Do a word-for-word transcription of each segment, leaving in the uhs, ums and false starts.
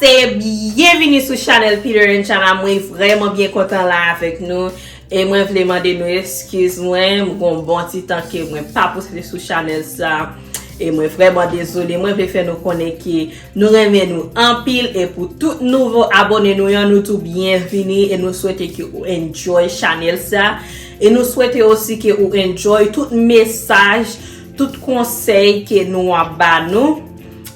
Byenvini sou chanèl Peter and Chana. Mwen vrèman byen kontan la avèk nou. E mwen vle mande nou eskiz mwen, m gon bon ti tan ke mwen pa poste sou chanèl sa. E mwen vrèman dezole. Mwen vle fè nou konnen ke nou renmen nou anpil. E pou tout nouvo abòne nou yo, nou tou byenvini. E nou swete ke ou enjoy chanèl sa. E nou swete osi ke ou enjoy tout mesaj, tout konsèy ke nou ap ba nou.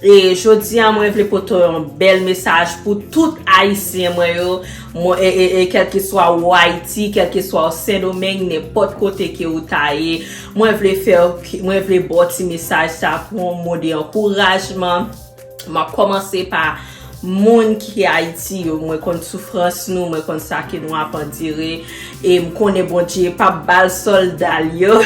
E jodi a, mwen vle pote yon bèl mesaj pou tout Ayisyen mwen yo. Mwen, e, e, e, kèlkeswa ou Ayiti, kèlkeswa ou Sendomeng, nenpòt kote ke ou ta ye. Mwen vle fè, mwen vle ba w ti mesaj sa pou yon mo de ankourajman. M ap kòmanse pa moun ki Ayiti yo. Mwen konn soufrans nou, mwen konn sa ke nou ap andire. E m konnen Bondye p ap ba l sòlda l yo.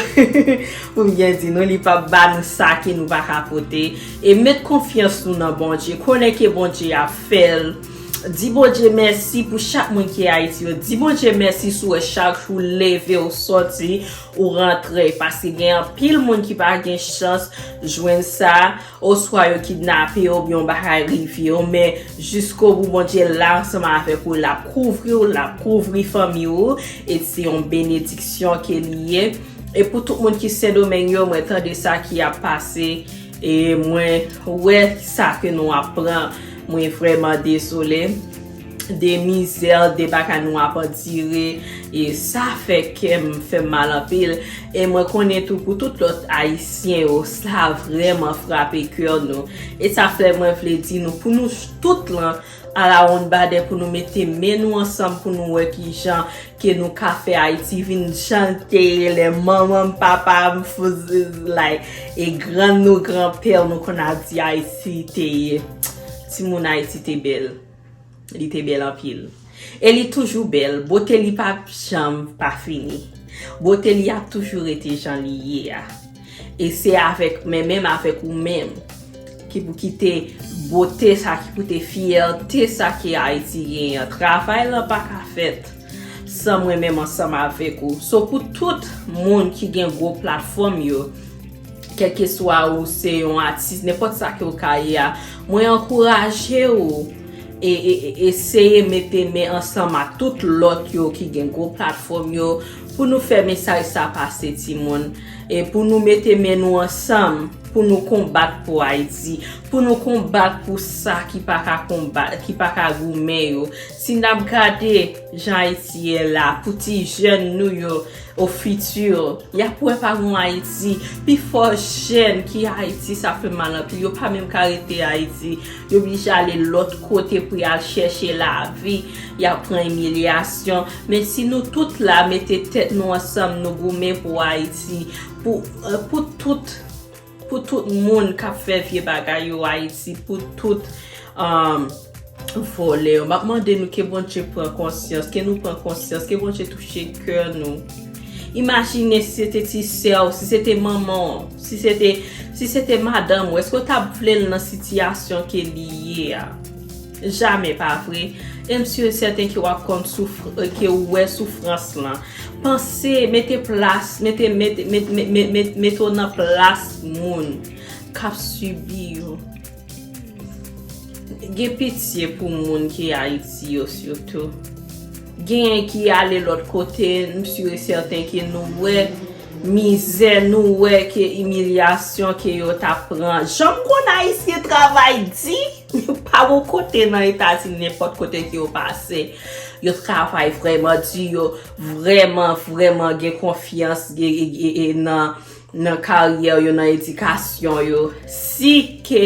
Pou m byen di nou, li p ap ba nou sa ke nou pa ka pote. E met konfyans nou nan Bondye. Konnen ke Bondye ap fè l. Di Bondye mèsi pou chak moun ki Ayiti yo. Di Bondye mèsi si w wè chak jou w leve, w sòti, ou rantre. Paske gen anpil moun ki pa gen chans jwenn sa, oswa yo kidnape yo, oubyen yon bagay rive yo. Men jiskobou, Bondye la ansanm avèk ou, l ap kouvri w, l ap kouvri fanmi w. E se yon benediksyon ke li ye. E pou tout moun ki Sendomeng yo, mwen tande sa ki ap pase. E mwen wè sa ke nou ap pran. Mwen vrèman dezole de mizè, de bagay nou ap andire. E sa fè kè m fè m mal anpil. E mwen konnen tou pou tout lòt Ayisyen yo, sa vrèman frape kè nou. E sa fè mwen vle di nou, pou nou tout lan, alawonnbadè, pou nou mete men nou ansanm, pou nou wè kijan ke nou ka fè Ayiti vin jan l te ye lè manman m, papa m, like, e grann nou, granpè nou konn ap di Ayiti te ye. Timoun, Ayiti te bèl. Li te bèl anpil. E li toujou bèl. Bote li p ap janm pa fini. Bote li ap toujou rete jan li ye a. E se avèk, men menm avèk ou menm, ki pou kite bote sa, ki pou te fyète sa ke Ayiti genyen an. Travay lan pa ka fèt san mwen menm ansanm avèk ou. So, pou tout moun ki gen gwo platfòm yo, kèlkeswa ou se yon atis, nenpòt sa ke w ka ye a, mwen ankouraje w e, e, e eseye mete men ansanm ak tout lòt yo ki gen gwo platfòm yo pou nou fè mesaj sa pase, timoun. E pou nou mete men nou ansanm, pou nou konbat pou Ayiti, pou nou konbat pou sa ki pa ka konbat, ki pa ka goumen yo. Si n ap gade jan Ayiti ye la, pou ti jèn nou yo, o fiti, y ap wè pa gon Ayiti. Pifò jèn ki Ayiti, sa fè mal anpil. Yo pa menm ka rete Ayiti. Yo blije ale lòt kote pou y al chèche lavi. Y ap pran imilyasyon. Men si nou tout la, mete tèt nou ansanm, nou goumen pou Ayiti. Pou, eh, pou tout, pou tout moun k ap fè vye bagay yo Ayiti, pou tout, um, vòlè yo. M ap mande nou ke Bondye pran konsyans, ke nou pran konsyans, ke Bondye touche kè nou. Imajine si se te ti sè w, si se te manman w, si se te, si se te madanm ou, èske w t ap vle l nan sitiyasyon ke li ye a? Jamè, pa vre? E m si e sèten ke w ap konn souf-, ke w wè soufrans lan. Panse, mete plas, mete, mete, mete, mete, mete, mete w nan plas moun k ap sibi yo. Gen pitye pou moun ki Ayiti yo sitou. Genyen ki ale lòt kote, m si e sèten ke nou wè mizè, nou wè ke imilyasyon ke yo t ap pran. Jan m konn Ayisyen travay di, pa gon kote nan Etazini, nenpòt kote ke yo pase. Yo travay vrèman di, yo vrèman, vrèman gen konfyans, gen, gen, gen, nan, nan karyè yo, nan edikasyon yo. Si ke,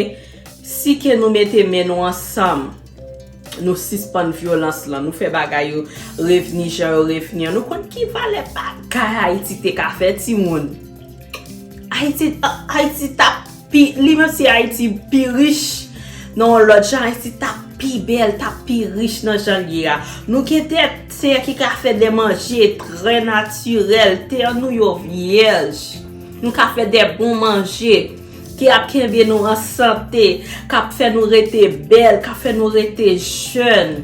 si ke nou mete men nou ansanm, nou sispann vyolans lan, nou fè bagay yo revni jan yo revni an. Nou konn ki valè bagay Ayiti te ka fè, timoun? Ayiti, A-, Ayiti t ap pi, li menm si Ayiti pi rich nan yon lòt jan, Ayiti t ap pi bèl, t ap pi rich nan jan l ye a. Nou gen de tè ki ka fè de manje trè natirèl, tè nou yo vyèj. Nou ka fè de bon manje ki ap kenbe nou an sante, k ap fè nou rete bèl, k ap fè nou rete jèn.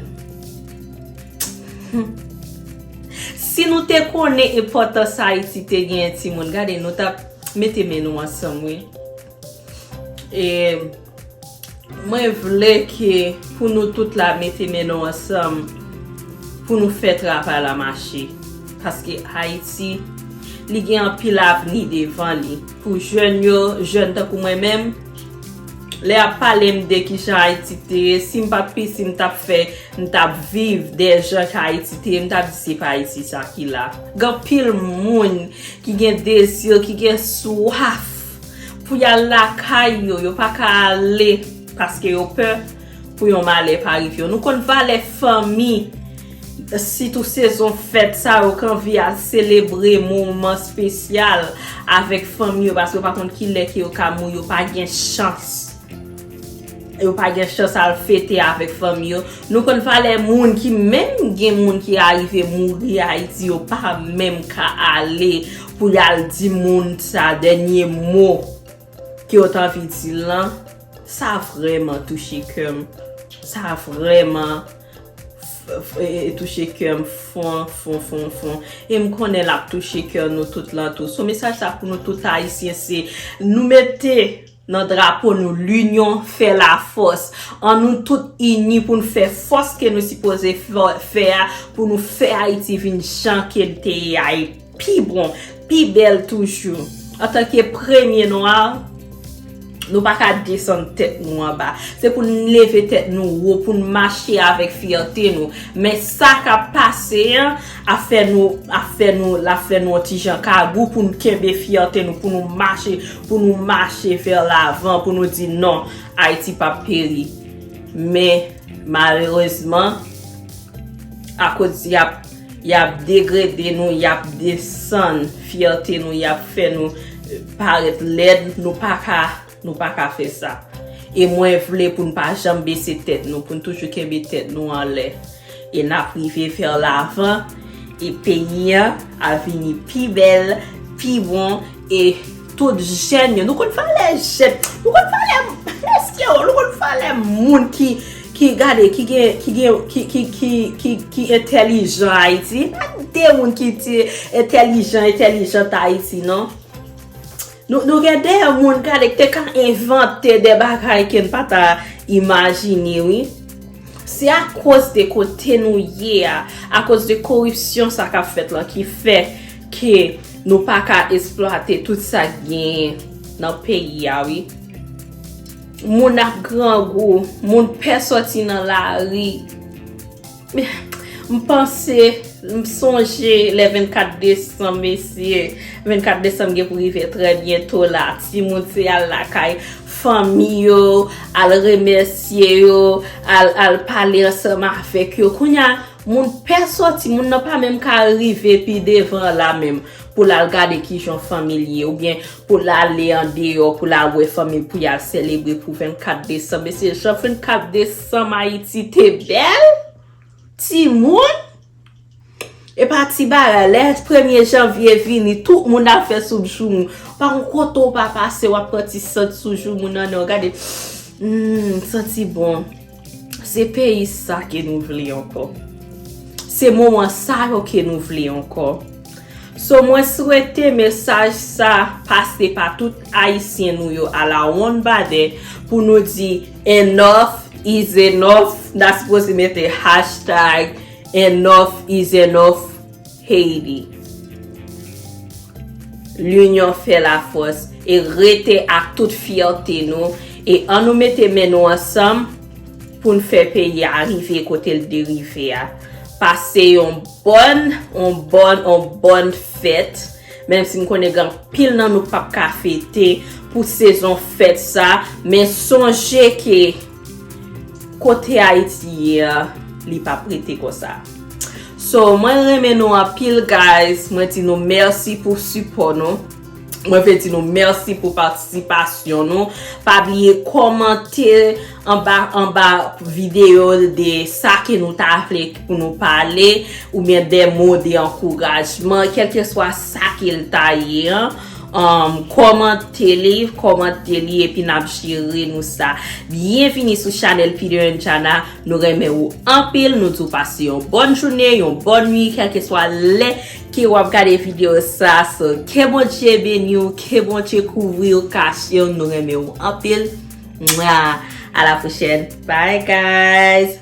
Hmm. Si nou te konnen enpòtans Ayiti te genyen, timoun, gade, nou t ap mete men nou ansanm, wi. E Mwen vle ke pou nou tout la mete men nou ansanm pou nou fè travay la mache. Paske Ayiti, li gen anpil avni devan li. Pou jèn yo, jèn tankou mwen menm, lè y ap pale m de kijan Ayiti te ye, si m pa t piti, m t ap fè, m t ap viv de jan ke Ayiti te ye, m t ap di se pa Ayiti sa ki la. Gen anpil moun ki gen dezi, ki gen swaf pou y al lakay yo, yo pa ka ale paske yo pè pou yon malè pa rive yo. Nou konn valè fanmi, sitou sezon fèt sa yo k anvi al selebre moman espesyal avèk fanmi yo, paske yo pa konn kilè ke yo ka mouri, yo pa gen chans. Yo pa gen chans al fete avèk fanmi yo. Nou konn valè moun ki menm gen moun ki arive mouri Ayiti, yo pa menm ka ale pou y al di moun sa dènye mo ke yo t anvi di l lan. Sa vrèman touche kè m. Sa vrèman f- f- e- e touche kè m fon, fon, fon, fon. E m konnen l ap touche kè nou tout lan tou. So mesaj sa pou nou tout Ayisyen se nou mete nan drapo nou, linyon fè lafòs. Ann nou tout ini pou n fè fòs ke nou sipoze fè, fè a, pou nou fè Ayiti vin jan ke l te ye a, e pi bon, pi bèl toujou. Antanke premye nwa, nou pa ka desann tèt nou anba. Se pou n leve tèt nou wo, pou n mache avèk fyète nou. Men sa k ap pase an, ap fè nou, ap fè nou, l ap fè nou yon ti jan kagou pou n kenbe fyète nou, pou nou mache, pou nou mache vè lavan, pou nou di non, Ayiti p ap peri. Men, malerezman, akoz y ap, y ap degrede nou, y ap desann fyète nou, y ap fè nou, eh, parèt lèd, nou pa ka, nou pa ka fè sa. E mwen vle pou n pa janm bese tèt nou, pou n toujou kenbe tèt nou anlè. E n ap rive vè lavan, e peyi an ap vini pi bèl, pi bon, e tout jèn yo. Nou konn valè jèn, nou konn valè mesye yo, nou konn valè moun ki, ki gade, ki gen, ki gen, ki, ki, ki, ki, ki entèlijan Ayiti. Pa de moun ki di entèlijan, entèlijant Ayiti, non. Nou, nou gen de moun, gade, ki te ka envante de bagay ke n pa ta imajine, wi. Se akoz de kote nou ye a, akoz de koripsyon sa k ap fèt lan ki fè ke nou pa ka eksplwate tout sa k genyen nan peyi a, wi. Moun ap grangou, moun pè sòti nan lari. M panse, m sonje lè vennkat desanm, mesye. Vennkat desanm gen pou rive trè byento la. Timoun se al lakay fanmi yo, al remèsye yo, al, al pale ansanm avèk yo. Kounye a, moun pè sòti, moun nan pa menm ka rive pi devan la menm pou l al gade kijan fanmi l ye, oubyen pou l ale andeyò, pou l al wè fanmi l, pou y al selebre pou vennkat desanm. Mesye, jan vennkat desanm Ayiti te bèl! Timoun, e pa ti bagay, lè premye janvye vini, tout moun ap fè soup joumou. Pa gon kote w pa pase, w ap pran ti sant sou joumou nan nen w. Gade, hmm, santi bon. Se peyi sa ke nou vle ankò. Se moman sa yo ke nou vle ankò. So, mwen swete mesaj sa pase pa tout Ayisyen nou yo a la wonn badè pou nou di enough is enough. N ta sipoze mete hashtag enough is enough Haiti. Linyon fè lafòs e rete ak tout fyète nou e ann nou mete men nou ansanm pou n fè peyi a rive kote l dwe rive a. Pase yon bòn, yon bòn, yon bòn fèt. Menm si m konnen gen anpil nan nou p ap ka fete pou sezon fèt sa, men sonje ke kote Ayiti ye a, li p ap rete konsa. So, mwen renmen nou anpil, guys. Mwen di nou mèsi pou sipò nou. Mwen vle di nou mèsi pou patisipasyon nou. Pa bliye kòmante anba, anba videyo de sa ke nou ta vle pou nou pale, oubyen de mo de ankourajman, kèlkeswa sa ke l ta ye an. Um, kòmante li, kòmante li, epi n ap jere nou sa. Byenvini sou chanèl Peter and Jana. Nou renmen ou anpil, nou di w pase yon bòn jounen, yon bòn nuit, kèlkeswa lè ke w ap gade videyo sa. So, ke Bondye beni w, ke Bondye kouvri w, kache w, nou renmen w anpil. Mwa! À la prochaine. Bye, guys.